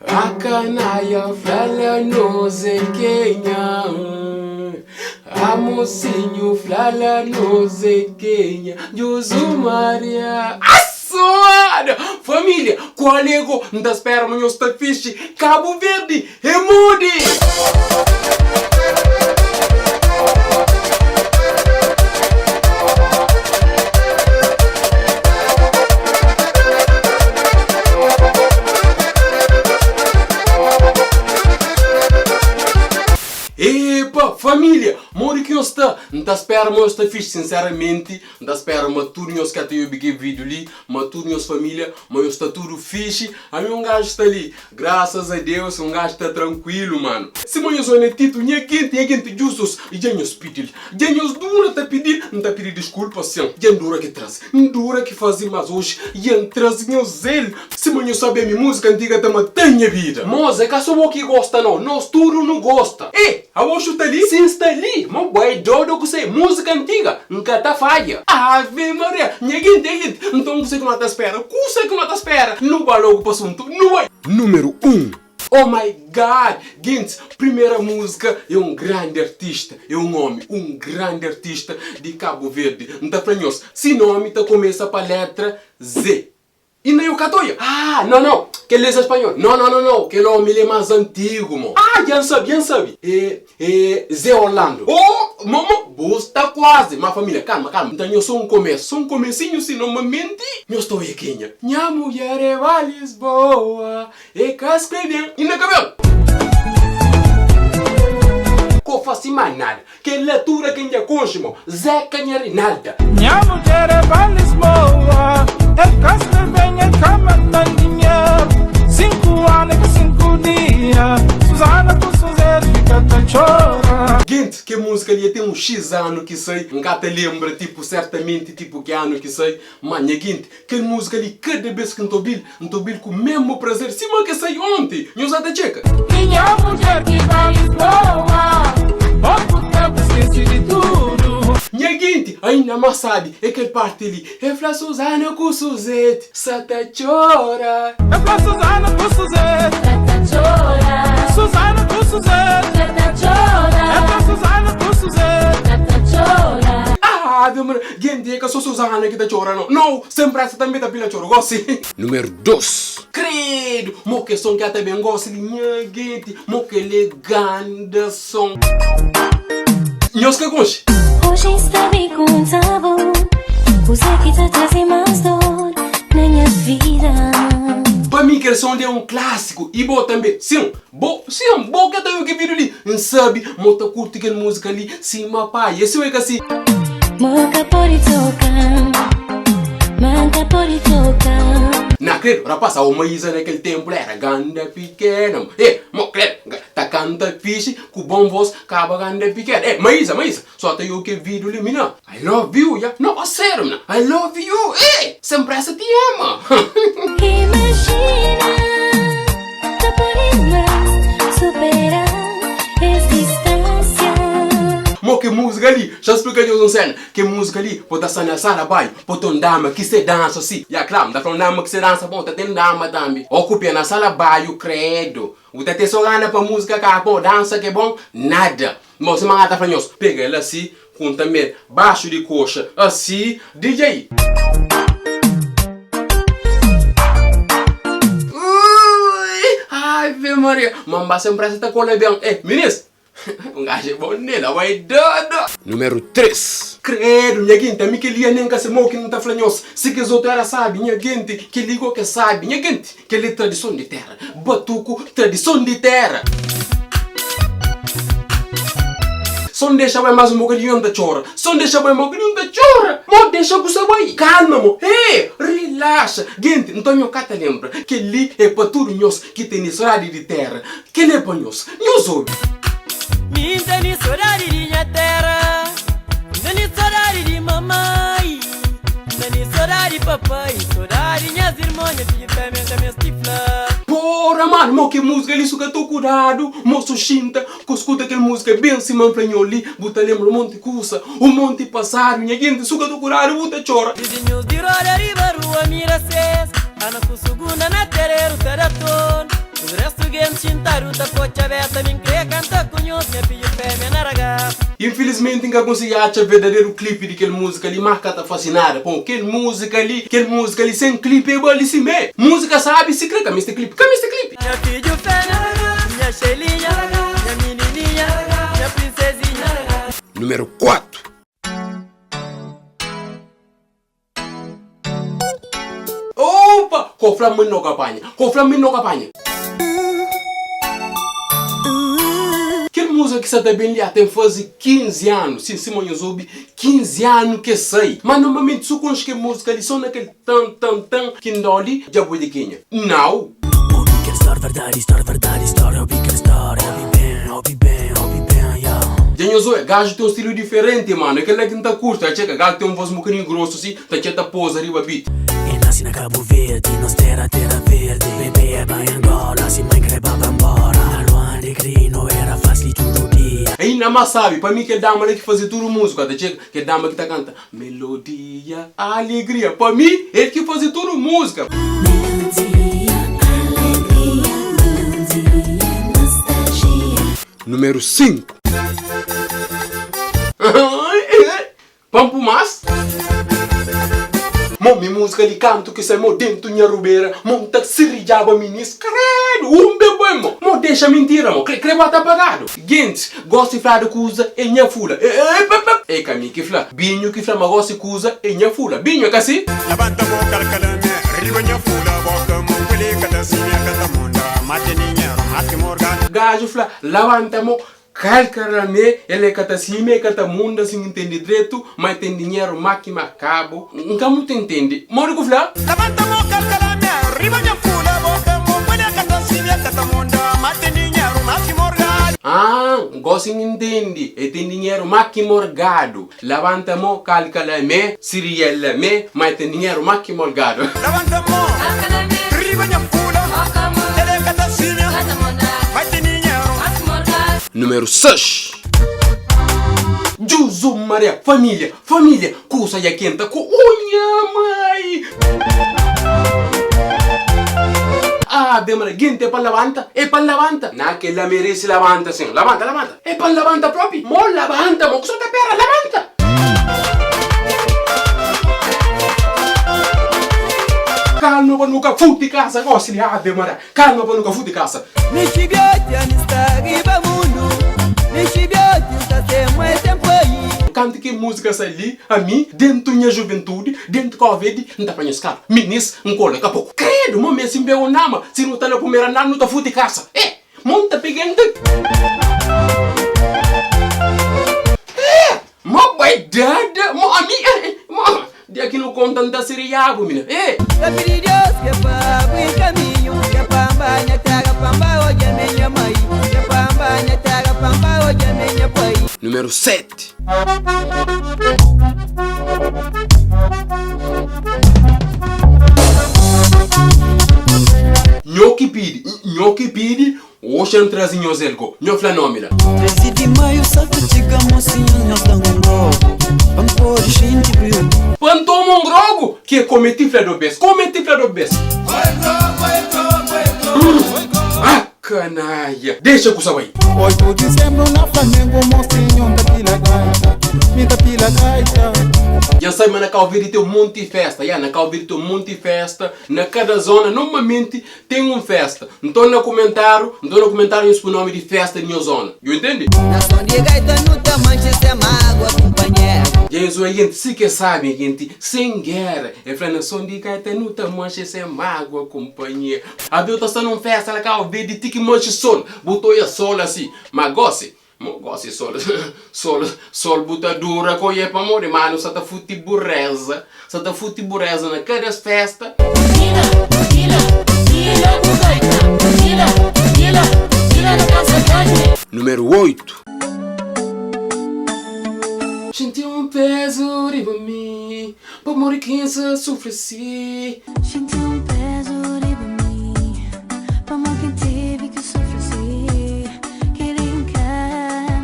A kanaia fla la nos é kenha A mosinhu fla la nos é kenha Djuzu Maria Suada! Família, kual é go? N ta spera ma nhos sta fixi Kabu Verdi é modi! Epa, família, modi ki nhos sta? N ta spera ma nhos sta fixi. Sinseramenti, N ta spera ma tudu nhos ka ta obi kel vídiu li, ma tudu nhos família, ma nhos sta tudu fixi. Ami un gaju sta li, grasas a Deus, un gaju sta trankuilu, manu. Sima nhos oja na titu, nha genti, nha genti djusus, dja nhos pidi-l. Dja nhos dura ta pidi-l, N ta pidi diskulpa, sin. Dja N dura ki traze, N dura ki faze, mas oji dja N traze nhos el. Sima nhos sabe ami múzika antiga ta mata-m nha vida. Mos, é ka so bo ki gosta no, nos tudu nu gosta. E, abo xu ta li? Sin sta li, ma bo é dodo ku se múzika antiga, N ka ta fadja. Ave Maria, nha genti é genti, nton kuse ki no ta spera? Kuse ki no ta spera? Nu ba logu pa asuntu, nu bai! Númeru 1. Oh my God! Gentis, primera múzika é un grandi artista, é un omi, un grandi artista di Kabu Verdi. N ta fla nhos, si nomi ta kumesa pa letra Z. I na yo ka ta oia? Ah, no, no, kel li é spanhol. No, no, no, no, kel omi li é más antigu, mo. Ah, dja N sabe, dja N sabe. É, é Zé Orlando. Oh, mo, mo, bu sta kuazi. Má família, kalma, kalma. Nta nho sô un komésu, sô un komesinhu si, normalmenti. Nho sta oia kenha? Nha mudjer é ba Lisboa, é ka skrebe-m. I na kabelu. Ko fase má nada. Kel altura ken dja konxe mo Zeca nha Rinalda. Nha mudjer é ba Lisboa El ka skrebe-m, el ka manda-m dinheru 5 anu é ka 5 dia Suzana ku Suzete fika ta txora. Gente, kel música li tem uns X ano ki sai, N ka ta lembra tipo certamente tipo ki ano ki sai, ma nha gente, kel música li cada bes ki N ta obil, N ta obil ku mesmo prazer sima ke sai onti, nhos ata txeka. Ki nha mudjer ki ba Lisboa Poku tempu skesi di tudu. Nha genti, ainda más sabi é kel parti li, E fla Suzana ku Suzete sa ta txora. E fla Suzana ku Suzete Sa ta txora. Suzana ku Suzete Sa ta txora. E fla Suzana ku Suzete Sa ta txora. Ave Maria, genti é ka so Suzana ki ta txora no, no, Sem pressa tambe ta pila txoru gosi. Numeru 2. Credo! Mo ke son ki ata ben gosi li nha genti, mo kel é ganda son. Nhos ka konxe? Hoje sta mi konta-bu Kuzê ki ta traze más dor na nha vida. Pa mi kel son li é un klasiku i bo tanbe. Sin, bo, sin, bo ke ta obi kel video li, N sabi mo ta kurti kel musika li sima pai. É si o é ka si? Mo ka pode toka-m, ma N ka pode toka-m. Na credo, rapaz, a uma Isa na kel tempo la era ganda pikena. E, mo credo, ta canta fixe, ku bom voz, kaba ganda pikena. E, ma Isa, ma Isa, só ta yo kel video li, mina, I love you, ya. No, a sério, mina, I love you. E, sem pressa te ama. Imajina ka pode más supera es distánsia. Mo ke música li, xa splika nhos un sena. Ke música li, bo ta sta na sala bai, bo ta un dama ki se dansa si. Ya kla, N ta fla un dama ki se dansa bon, ta ten dama tambi. O ku pia na sala baiu, credo. Bu ta te so gana pa música ka bon, dansa ke bon, nada. Mo sima N ta fla nhos, pega el asi, ku un tambe baxu di koxa, asi, DJ. Ui, ave Maria, ma N ba sem pressa ta kola ben. Eh, minis, un gajo é bom nel, abo é dodo. Número 3. Credo, nha genti, ami kel li nen ka se mo ki N ta fla nhos, si kes otu era sabi, nha genti, kel li go ke sabi, nha genti, kel li tradison di tera, batuku, tradison di tera. So N dexa bai mas un bokadinhu N ta txora, so N dexa bai un bokadinhu N ta txora, mo dexa kusa bai, kalma mo, he, rilaxa, genti, nton nho ka ta lenbra, kel li é pa tudu nhos ki tene sodadi di tera, kel é pa nhos, nhos obi. Mi N tene sodadi di nha tera, N tene sodadi di mamai, N tene sodadi papai, sodadi nhas irmon, nha fidju femia N ka meste fla. Porra mano, mo ke musica li su ka to kudadu, mo so xinta Ku skuta kel múzika ben sima N fla nho li, bu ta lenbra un monti kusa, un monti pasadu. Nha genti, su ka ta kuradu, bu ta txora. Vizinhus di roda riba rua mira ses Ana ku sugunda na tereru ta da ton. Tudu restu gentis xintadu ta po txabeta Mi N kre kanta ku nhos nha fidju femia na ragasa. Infilismenti N ka konsigi atxa verdaderu klipi di kel múzika li, má ka ta fase nada. Pon, kel múzika li, kel múzika li sen klipi é bali simé. Múzika sábi sikrê ka meste klipi, ka meste klipi. Nha fidju femia, nha Xeilinha, nha minininha, nha prinsezinha. Númeru 4. Opa! Ko fla mi no ka panha. Ko fla mi no ka panha. Kel múzika ki sa ta ben li a ten faze 15 anu. Sim, sima nhos obi, 15 anu ke sai. Ma normalmenti su konxe kel múzika li so na kel tan tan tan ki N da li dja bo di kenha. Nau! Obi kel stória verdadi, stória verdadi, stória obi kel stória Obi ben, obi ben, obi ben, yeah. Dja nhos oia, gaju ten un stilu diferenti mano, é kel-la ki N ta kurti, ta txeka, gaju ten un voz un bokadinhu grosu si, ta txeka ta poza riba beat. E nasi na Cabo Verde, nos tera, tera verde Bebe e bai Angola, si mãe kre ba pa mbora Na Luanda e kre no era fácil tudu dia. Ainda más sabi, pa mi kel dama la ki faze tudu múzika, ta txeka, kel dama ki ta kanta Melodia, alegria, pa mi el ki faze tudu múzika. Melodia, alegria, melodia, nostalgia. Número 5. Pampu mas. Mo mi múzika li kantu ki sai mo dentu nha rubera mo N ta sirijaba minis kredu un be boi mo mo dexa mintira mo kre kre bota pagadu gentis gosi fladu kuza é nha fula e ka mi ki fla binhu ki fla ma gosi kuza é nha fula binhu é ka si. Labanta mo kalkalame riba nha fula boka mo kueli ka ta simia ka ta munda mate ninheru mate morgana. Gaju fla labanta mo Kalkarame, el é ka ta sime, el ka ta munda, si N ntende dretu, ma el ten dinheru má ki má kabu. N ka mutu ntende. Modi ku fla? Labanta mo kalkalame, riba nha fula boka mo kuel el ka ta sime, el ka ta munda, ma ten dinheru má ki morgadu. Ah, gosi N ntende, el ten dinheru má ki morgadu. Labanta mo kalkalame, siriel lame, ma el ten dinheru má ki morgadu. Labanta mo, riba nha fula, el é ka ta simia, ma el ten dinheru. Númeru 6. Juzu Maria, família, família, kusa dja kenta ku unha mai. Ave Maria, genti é pa labanta, é pa labanta. Na kel-la merese labanta sin, labanta, labanta. É pa N labanta propi? Mo labanta mo, ku sa ta pera? Labanta! Kalma pa nu ka futi kasa gosi li, ave Maria, kalma pa nu ka futi kasa. Mi xibioti ami sta riba mundu Mi xibioti nsta sen mãe sen pai. Kantu ki múzika sai li, ami, dentu nha juventudi, dentu Kau Verdi, N ta panha skadu. Minis, N kola ka poku. Kredu, mo mesi N beu nama, si nu ta na pumera andar nu ta futi kasa. Eh! Mon ta pega N ta Eh! Mo bai dada Mo ami eh Mo Dia ki nu konta N ta siriabu mina eh! Ta pidi Deus ke pa abri kaminhu Ke pa N ba nha tera pa N ba odja me nha mai Ke pa N ba nha tera pa N ba odja me nha pai. Númeru 7. Nho ki pidi, nho ki pidi, oxi N traze nhos el go. Nho fla nomi la. 13 di maiu sa ta txiga mosinhus nhos da un grogu pa N pode xinti briu. Pa N toma un grogu ki é kome ti fla do bes, kome ti fla do bes. Ah, kanaia, dexa kusa bai. 8 dizembru na Flamengo mosinhu N ta pila gaita, mi ta pila gaita. Dja N sabe ma na Kau Verdi ten un monti festa, ya, na Kau Verdi ten un monti festa. Na kada zona normalmenti ten un festa. Nton na kumentariu, nton na kumentariu nhos pui nomi di festa di nhos zona. Djo intendi? Na son di gaita nu ta manxe sen mágua kunpanheru. Dja es oia genti si ke sabi genti sen gera. E fla na son di gaita nu ta manxe sen mágua kunpanheru. Abel ta sta na un festa la Kau Verdi ti ki manxe sol. Bu ta oia sol asi. Ma gosi Mo gosi sol sol sol bu ta dura ku oie pamodi manu sa ta futi bureza sa ta futi bureza na kada festa. Número 8. Xinti un pezu riba mi pamodi ki N sa sufri si. Xinti un pezu riba mi pamodi ki N tevi ki sufri si. Kel-li N ka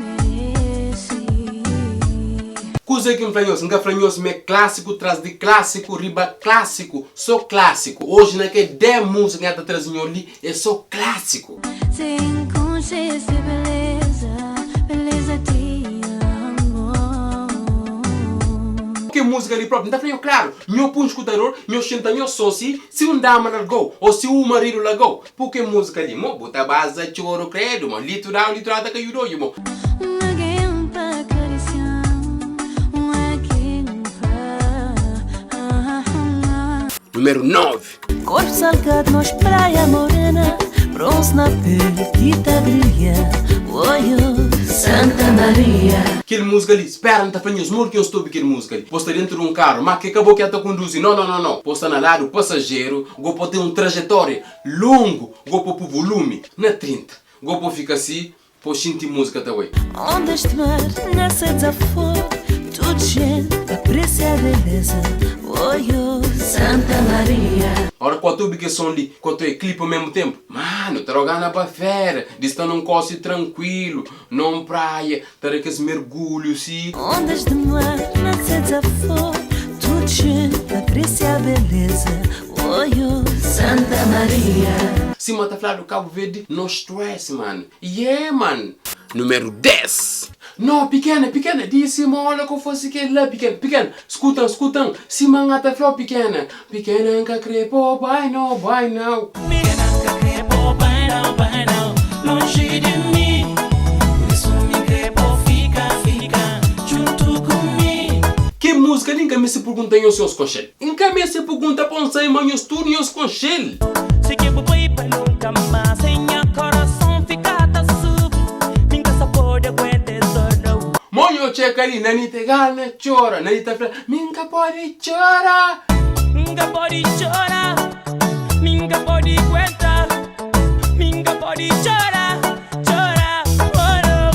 merese. Kuzê ki N fla nhos? N ka fla nhos ma é klásiku tras di klásiku riba klásiku, sô klásiku. Oji na kel 10 múzika ki N ta traze nho li é sô klásiku. Sem konxe se beleza, beleza di amor. Kel múzika li própi, N ta fla nho klaru, nho pui un skutador, nho xinta nho sô si, si un dama larga-u ô si un maridu larga-u, Pur ke múzika li mo bu ta baza txoru kredu mo litural litural ta ka juda odju mo. Un algen pa karisian, un algen pa ama. Númeru 9. Corpo salgado nos praia morena Bronze na pele ki ta brilha Oi oi Santa Maria. Kel múzika li, spera N ta fla nhos modi ki nhos ta obi kel múzika li. Bo sta dentu di un karu, má ke ka bo ki a ta konduzi. No, no, no, no. Bo sta na ladu pasajeru, go po ten un trajetória Longu, go po pu volumi na 30, go po fika si, po xinti múzika ta bai. Ondas de mar nessa desafor Tudo gente aprecia beleza Oi oi Santa Maria. Ora ku ata obi kes son li ku ata oe clip ao mesmo tempo, mano, ta dau gana ba fera di sta num kosi tranquilo, num praia, ta da kes mergulho si. Ondas de mar nessa desafor Tudo gente aprecia beleza Oi oi Santa Maria. Sima ta fladu Cabo Verde no stress man yeah man. Número 10 No pikena pikena di sima ola ko fasi kela pikena pikena skutan skutan sima nga ta flau pikena pikena nka kre po bai no bai nau. Pikena nka kre po bai nau bai nau lonji di mi Por isu mi kre po fika fika djuntu ku mi. Ke múzika li nka meste pergunta nhos si nhos konxel. N ka meste pergunta pa N sabe ma nhos tudu nhos konxe-l. Si ki bu bai pa nunka más Sem nha korason fika ta sufri Mi nka sa pode aguenta es dor nau. Mo nho txeka li, Nani ta gana txora Nani ta fla, Mi N ka pode txora. N ka pode txora, mi N ka pode aguenta Mi N ka pode txora, txora, oh no.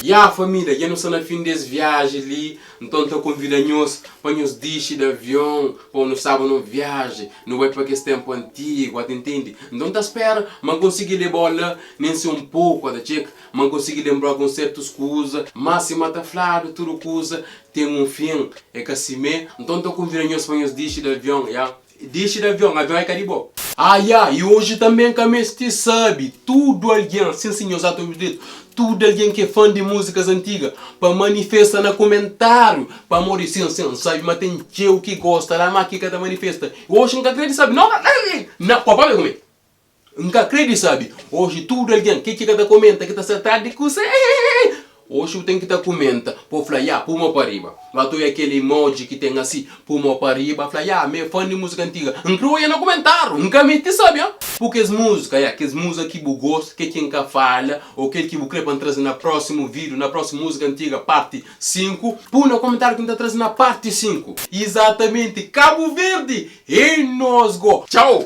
Ya família, dja nu sta na fin des viaji li. Nton, N ta konvida nhos pa nhos dixi di avion pa nu staba nun viaji, nu bai pa kes ténpu antigu, ata intende? Nton, N ta spera ma N konsigi leba-u la, nen si un poku, ata txeka, ma N konsigi lenbra-u algun sertus kuza. Má sima ta fladu, tudu kuza ten un fin, é ka simé? Nton, N ta konvida nhos pa nhos dixi di avion, ya. Dixi di avion, avion é ka di bo. Ah ya, i oji tanbe N ka meste sabe, tudu algen, sin sin nhos ata obi dretu, tudu algen ki é fan di múzikas antiga, pa manifesta na kumentáriu, pamodi sin sin, N sabe ma ten txeu ki gosta la, má ki ka ta manifesta. Oji N ka krê di sabe, no, no, no, pabia ku mi. N ka krê di sabe. Oji tudu algen, ke ki ka ta komenta, ki ta sta atrás di kuzê? Oji bu ten ki ta komenta pa fla ya, pu mo pa riba. Ba ta oia kel emoji ki ten asi, pu mo pa riba, fla ya, mi é fã di múzika antiga. N krê oia na kumentáriu, N ka meste sabe, ha. Pu kes múzika, ya, kes múzika ki bu gosta, ke ki N ka fala, ô kel ki bu krê pa N traze na prósimu vídiu, na prósimu múzika antiga, parti 5. Pu na kumentáriu ki N ta traze na parti 5. Izatamenti, Kabu Verdi é nos go! Txau!